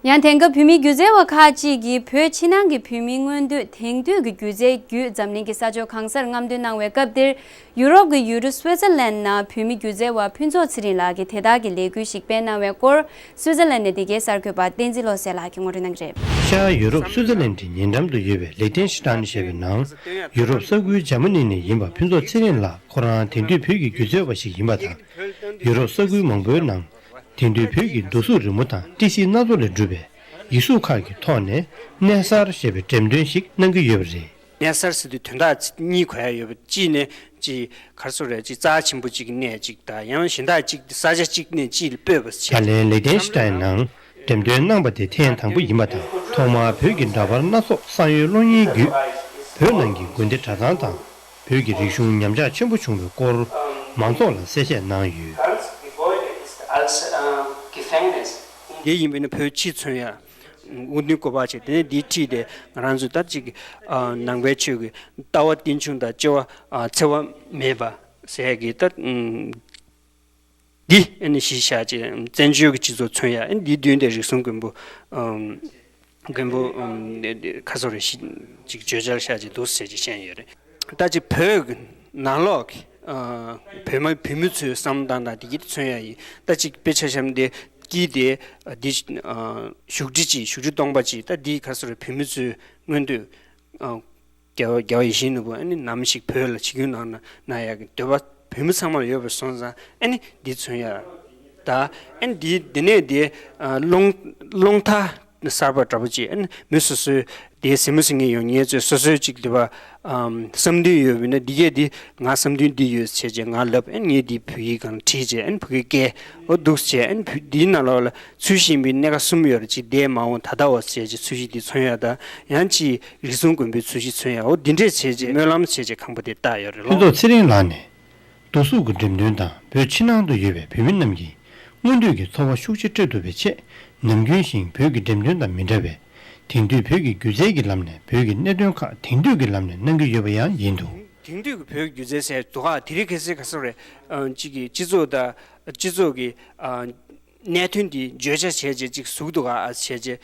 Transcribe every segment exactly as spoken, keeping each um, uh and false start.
ཡང་དེང་སྐབས་བོད་མི་སྒྱུ་རྩལ་བ་ཁག་ཅིག་གིས་བོད་ཕྱི་ནང་གི་བོད་མི་མངོན་འདོད་དེང་དུས་ཀྱི་སྒྱུ་རྩལ་བརྒྱུད་འཛམ་གླིང་གི་ས་ཕྱོགས་གང་སར་རྔམ་སྟོན་གནང་བའི་སྐབས་འདིར། ཡུ་རོབ་ཀྱི་ཡུལ་གྲུ་སུའི་ཙར་ལན་ནང་བོད་མི་སྒྱུ་རྩལ་བ་ཕུན་ཚོགས་ཚེ་རིང་ལགས་ཀྱིས་དེ་དག་གི་ལས་འགུལ་ཞིག་སྤེལ་གནང་བའི་སྐོར། སུའི་ཙར་ལན་ནས་འདི་གའི་གསར་འགོད་པ་བསྟན་འཛིན་བློ་གསལ་ལགས་ཀྱིས་ངོ་སྤྲོད་གནང་གི་རེད། ཤར་ཡུ་རོབ་སུའི་ཙར་ལན་གྱི་ཉེ་འགྲམ་དུ་ཡོད་པའི་ལེག་ཏེན་ཤི་ཏན་ཞེས་པའི་ནང་། ཡུ་རོབ་ས་ཁུལ་འཇར་མ་ནི་ནས་ཡིན་པ་ཕུན་ཚོགས་ཚེ་རིང་ལགས་ཁོ་རང་དེང་དུས་བོད་ཀྱི་སྒྱུ་རྩལ་བ་ཞིག་ཡིན་པ་དང་། ཡུ་རོབ་ས་ཁུལ་མང་པོའི་ནང་། དེང་དུས་བོད་ཀྱི་རྡོ་གཟུགས་རི་མོ་དང་ཏི་སེ་སྣ་ཚོགས་ལས་གྲུབ་པའི་ཡིག་གཟུགས་ཁག་གི་ཐོག་ནས་གནས་གསར་ཞེས་པའི་འགྲེམས་སྟོན་ཞིག་གནང་གི་ཡོད་པ་རེད། གནས་གསར་ཟེར་དུས་དོན་དག་གཉིས་གོ་ཡ་ཡོད་པ། གཅིག་ནས་གཅིག་ག་རེ་ཟེར་རེད། གཅིག་རྩ་ཆེན་པོ་གཅིག་གནས་གཅིག་དང་། ཡང་གཞན་དག་གཅིག་ས་ཆ་གཅིག་ནས་གཅིག་ལ་སྤོས་པ་བྱས། ད་ལན་ལེག་ཏེན་ཤི་ཏན་ནང་འགྲེམས་སྟོན་གནང་པ་དེ་ཐེངས་དང་པོ་ཡིན་པ་དང་། ཐོག་མར་བོད་ཀྱི་འདྲ་པར་སྣ་ཚོགས་གསང་ཡུལ་གློག་བརྙན་བརྒྱུད་བོད་ནང་གི་དགོན་སྡེ་གྲྭ་ཚང་དང་། བོད་ཀྱི་རིག་གཞུང་ཉམས་ཆག་ཆེན་པོ་བྱུང་བའི་སྐོར་མང་ཚོགས་ལ་གསལ་བཤད་གནང་ཡོད། དེ་ཡིན་པས་ན་བོད་ཕྱི་མཚོན་ཡ་དབུ་མདུན་སྐུ་པར་བྱས། དེ་ནས་འདིའི་འཁྲིས་དེ་ང་རང་ཚོའི་ད་ཅིག་ནང་པའི་ཆོས་ཀྱི་ལྟ་བ་རྟེན་འབྱུང་དང་བརྩེ་བ་འཚེ་བ་མེད་པ་ཟེར་གྱི་ད། འདི་ཨ་ནི་གཞི་བཞག་ཅིག་བཙན་བྱོལ་གྱི་སྤྱི་ཚོགས་མཚོན་ཡ། ཨ་ནི་འདིའི་མདུན་དེ་རིགས་གསུམ་མགོན་པོ། མགོན་པོ་ཁ་སོ་རེ་ཞིག་ཅིག་བརྗོད་བྱར་བཞག་ཅིག་འདུག་ཟེར་ཅིག་བཤད་ཡོད་རེད། ད་ཅིག་བོད་ཀྱི་ནང་ལོགས་ཀྱི་བོད་མ་བོད་མི་ཚོའི་བསམ་སྟངས་དང་དེ་གྱིས་མཚོན་ཡ་ཡིན། ད་ཅིག་དཔེ་ཆ་བཞག་ན་འདི་དཀྱིལ་དེ་འདི་བཞུགས་ཁྲི་ཅིག་བཞུགས་ཁྲི་སྟོང་པ་ཅིག་ད་འདི་ཁ་སོ་རེ་བོད་མི་ཚོའི་མངོན་འདོད། རྒྱལ་བ་རྒྱལ་བ་ཡིད་བཞིན་ནོར་བུ་ཨ་ནི་ནམ་ཞིག་བོད་ལ་ཆིབས་བསྒྱུར་གནང་ན་གནང་ཡག་གི་འདོད་པ་བོད་མི་ཚང་མར་ཡོད་པ་སོང་ཙང་ཨ་ནི་འདི་མཚོན་ཡ། ད་ཨ་ནི་འདི་འདི་ནས་འདི་རླུང་རླུང་རྟ་གསར་པ་འདྲ་པོ་ཅིག་ཨ་ནི་མི་སོ་སོའི་དེའི་གཟིགས་མོ་གཟིགས་མཁན་ཡོང་མཁན་ཚོས་སོ་སོའི་ཅིག་འདི་བ་བསམ་འདུན་ཡོད་པ་ཡིན་ན། འདི་གས་འདི་ང་བསམ་འདུན་འདི་ཡོད་ཟེར་བྱས་ང་ལབ། ཨ་ནི་ངས་འདི་བོད་ཡིག་སྒང་བྲིས་བྱས་ཨ་ནི་ཕ་གིར་བསྐྱལ། འོ་འདུག་བྱས་ཨ་ནི་བོད་འདིའི་ནང་ལོགས་ལ་ཚུལ་བཞིན་པའི་གནད་འགག་གསུམ་ཡོད་རེད། ཅིག་འདས་མ་འོངས་ད་ལྟ་བ་ཟེར་བྱས་ཚུལ་བཞིན་འདི་མཚོན་ཡ་དང་། ཡང་ཅིག་རིགས་གསུམ་མགོན་པོའི་ཚུལ་བཞིན་མཚོན་ཡ། འོ་འདི་འདྲས་བྱས་རྗེས་སྨོན་ལམ་བྱས་རྗེས་ཁང་པ་དེ་བཏགས་ཡོད་རེད་ལོ། ཕུན་ཚོགས་ཚེ་རིང་ལགས་ནས་རྡོ་གཟུགས་ཀྱི་འགྲེམས་སྟོན་དང་བོད་ཕྱི་ནང་དུ་ཡོད་པའི་བོད་མི་རྣམས་ཀྱིས་མངོན་འདོད་ཀྱི་ཚོར་བ་ཤུགས་ཆེ་སྤྲད་ཐུབ་པའི་ཆེད། ནམ་རྒྱུན་བཞིན་བོད་ཀྱི་འགྲེམས་སྟོན་དང་མི་འདྲ་བའི་དེང་དུས་བོད་ཀྱི་སྒྱུ་རྩལ་གྱི་ལམ་ནས་བོད་ཀྱི་གནད་དོན་ཁག་དེང་དུས་ཀྱི་ལམ་ནས་གནང་གི་ཡོད་པ་ཡང་ཡིན་འདུག། དེང་དུས་ཀྱི་བོད་ཀྱི་སྒྱུ་རྩལ་ཟེར་དུས་ཨ་དེ་རིང་ཁ་སང་ག་རེ་ཟེར་རེད། ཅིག་གི་སྤྱི་ཚོགས་དང་སྤྱི་ཚོགས་ཀྱི་གནད་དོན་འདི་བརྗོད་བྱ་བྱས་རྗེས་ཅིག་ཟུག་འདུག་ཨ་བྱས་རྗེས་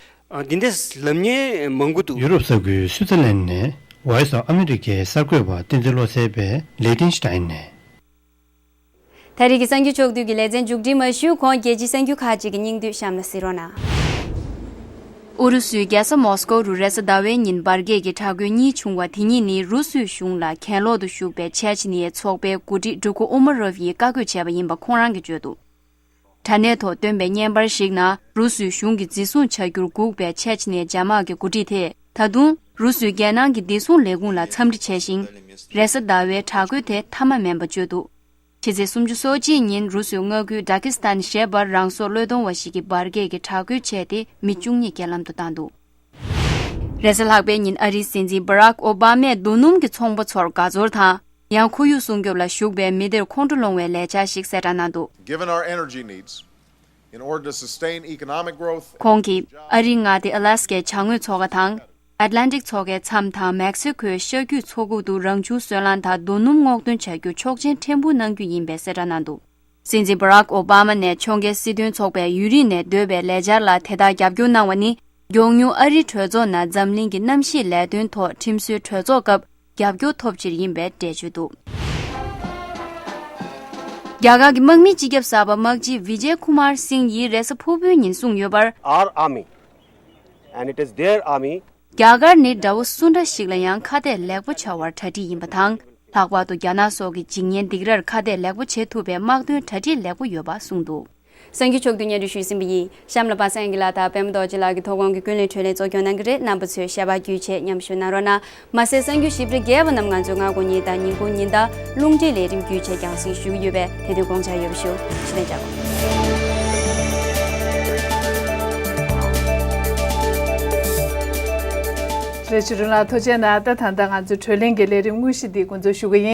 འདི་འདྲ་ལབ་མཁན་མང་པོ་འདུག། ཡུ་རོབ་ས་ཁུལ་སུའི་ཙར་ལན་ནས་Voice of Americaའི་གསར་འགོད་པ་བསྟན་འཛིན་བློ་གསལ་པས་ལེག་ཏེན་ཤི་ཏན་ནས། ད་རེས་ཀྱི་གསར་འགྱུར་ཕྱོགས་བསྡུས་ཀྱི་ལེ་ཚན་མཇུག་སྒྲིལ་མ་ཞུས་གོང་རྒྱལ་སྤྱིའི་གསར་འགྱུར་ཁག་ཅིག་གི་སྙིང་བསྡུས་གཤམ་ལ་གཟིགས་རོགས་གནང་། ཨུ་རུ་སུའི་རྒྱལ་ས་མོ་སི་ཀོ་རུ་རེས་གཟའ་ཟླ་བའི་ཉིན་འབར་གས་ཀྱི་དྲག་རྒོལ་གཉིས་བྱུང་བ་དེ་གཉིས་ནི་རུ་སུའི་གཞུང་ལ་གྱེན་ལོག་ཏུ་ཞུགས་པའི་ཆེ་ཆི་ནི་ཡའི་ཚོགས་པའི་འགོ་ཁྲིད་ཌུ་ཁོ་ཨུ་མ་རོབ་ཡིས་བཀའ་བཀོད་བྱས་པ་ཡིན་པ་ཁོང་རང་གིས་བརྗོད་འདུག། དྲ་གནས་ཐོག་བཏོན་པའི་བརྙན་པར་ཞིག་ནང་རུ་སུའི་གཞུང་གིས་འཛིན་བཟུང་བྱ་རྒྱུར་སྒུག་པའི་ཆེ་ཆི་ནི་ཡའི་རྒྱ་དམག་གི་འགོ་ཁྲིད་དེས་ད་དུང་རུ་སུའི་རྒྱལ་ནང་གི་བདེ་སྲུང་ལས་ཁུངས་ལ་འཚམས་འདྲི་བྱས་ཤིང་། རེས་གཟའ་ཟླ་བའི་དྲག་རྒོལ་དེ་མཐའ་མ་མིན་པ་བརྗོད་འདུག། ཕྱི་ཚེས་སུམ་ཅུ་སོ་གཅིག་ཉིན་རུ་སུའི་མངའ་ཁུལ་ཌ་ཀི་སི་ཐན་ཞེས་པར་རང་སྲོག་བློས་གཏོང་བ་ཞིག་གིས་འབར་གས་ཀྱི་དྲག་རྒོལ་བྱས་ཏེ་མི་བཅུ་གཉིས་རྐྱེན་ལམ་དུ་བཏང་འདུག། རེས་གཟའ་ལྷག་པའི་ཉིན་ཨ་རིའི་སྲིད་འཛིན་བྷ་རག་ཨོ་བྷ་མས་རྡོ་སྣུམ་གྱི་ཚོང་པ་ཚོར་དགའ་ཚོར་དང་། ཡང་ཁོར་ཡུག་སྲུང་སྐྱོབ་ལ་ཞུགས་པའི་མི་སྡེར་ཁོང་ཁྲོ་སློང་བའི་ལས་འཆར་ཞིག་གསལ་བསྒྲགས་གནང་འདུག། Given our energy needs, in order to sustain economic growth, ཁོང་གིས་ཨ་རིའི་མངའ་སྡེ་ཨ་ལ་སི་ཀའི་བྱང་ངོས་མཚོ་ཁ་དང་། ཨེཊ་ལན་ཊིག་མཚོ་ཁའི་མཚམས་དང་མེག་སི་ཁོའི་ཤར་རྒྱུད་མཚོ་ཁུག་ཏུ་རང་བྱུང་སོལ་རླངས་དང་རྡོ་སྣུམ་སྔོག་འདོན་བྱ་རྒྱུར་ཆོག་མཆན་ཕྲན་བུ་གནང་རྒྱུ་ཡིན་པའི་གསལ་བསྒྲགས་གནང་འདུག། སྲིད་འཛིན་བྷ་རག་ཨོ་བྷ་མ་ནས་ཕྱོགས་འགལ་སྲིད་དོན་ཚོགས་པས་ཡུན་རིང་ནས་འདོད་པའི་ལས་འཆར་ལ་དེ་ལྟར་རྒྱབ་སྐྱོར་གནང་བ་ནི། མགྱོགས་མྱུར་ཨ་རིའི་གྲོས་ཚོགས་ནང་འཛམ་གླིང་གི་གནམ་གཤིས་ལས་དོན་ཐོག་ཁྲིམས་བཟོའི་གྲོས་ཚོགས་སྐབས་རྒྱབ་སྐྱོར་ཐོབ་ཕྱིར་ཡིན་པའི་འགྲེལ་བརྗོད་འདུག། རྒྱ་གར་གྱི་དམག་མིའི་སྤྱི་ཁྱབ་གསར་པ་དམག་སྤྱི་བི་ཇེ་ཀུ་མར་སིང་ཡིས་རེས་གཟའ་ཕུར་བུའི་ཉིན་གསུངས་ཡོད་པར། Our army, and it is their army. རྒྱ་གར་ནི་དགྲ་བོ་སུ་འདྲ་ཞིག་ལ་ཡང་ཁ་གཏད་ལེགས་པོ་བྱ་བར་གྲ་སྒྲིག་ཡིན་པ་དང་། ལྷག་པར་དུ་རྒྱ་ནག་སོགས་ཀྱི་འཇིགས་ཉེན་སྡིགས་རར་ཁ་གཏད་ལེགས་པོ་བྱེད་ཐུབ་པའི་དམག་དོན་གྲ་སྒྲིག་ལེགས་པོ་ཡོད་པ་གསུངས་འདུག། གསར་འགྱུར་ཕྱོགས་བསྡུས་སྙན་སྒྲོན་ཞུས་ཟིན་པ་ཡིན། གཤམ་ལ་པ་སངས་སྐྱིད་ལགས་དང་པད་མ་རྡོ་རྗེ་ལགས་ཀྱིས་ཐོག་ཁོངས་ཀྱི་ཀུན་གླེང་འཕྲིན་ལས་གཙོ་སྐྱོང་གནང་གི་རེད། རྣམ་པ་ཚོས་ཞལ་པར་བརྒྱུད་བྱས་མཉམ་ཞུགས་གནང་རོགས་གནང་། མ་ཟད་གསར་འགྱུར་ཞིབ་ཕྲ་རྒྱས་པ་རྣམས་ང་ཚོའི་སྔ་དགོང་ཉིན་དང་ཉིན་གུང་ཉིན་ལྟར་རླུང་འཕྲིན་ལས་རིམ་བརྒྱུད་བྱས་རྒྱང་སྲིང་ཞུ་གི་ཡོད་པས་དེ་དུས་དགོངས་འཇགས་ཡོད་པ་ཞུ། ཕྱི་ནས་མཇལ་གོ། བཀྲ་ཤིས་རིང་ལ་ཐུགས་རྗེ་གནང་། ད་ད་ལྟ་ང་ཚོའི་བགྲོ་གླེང་གི་ལས་རིམ་དངོས་གཞི་འདི་འགོ་འཛུགས་ཞུ་གི་ཡིན།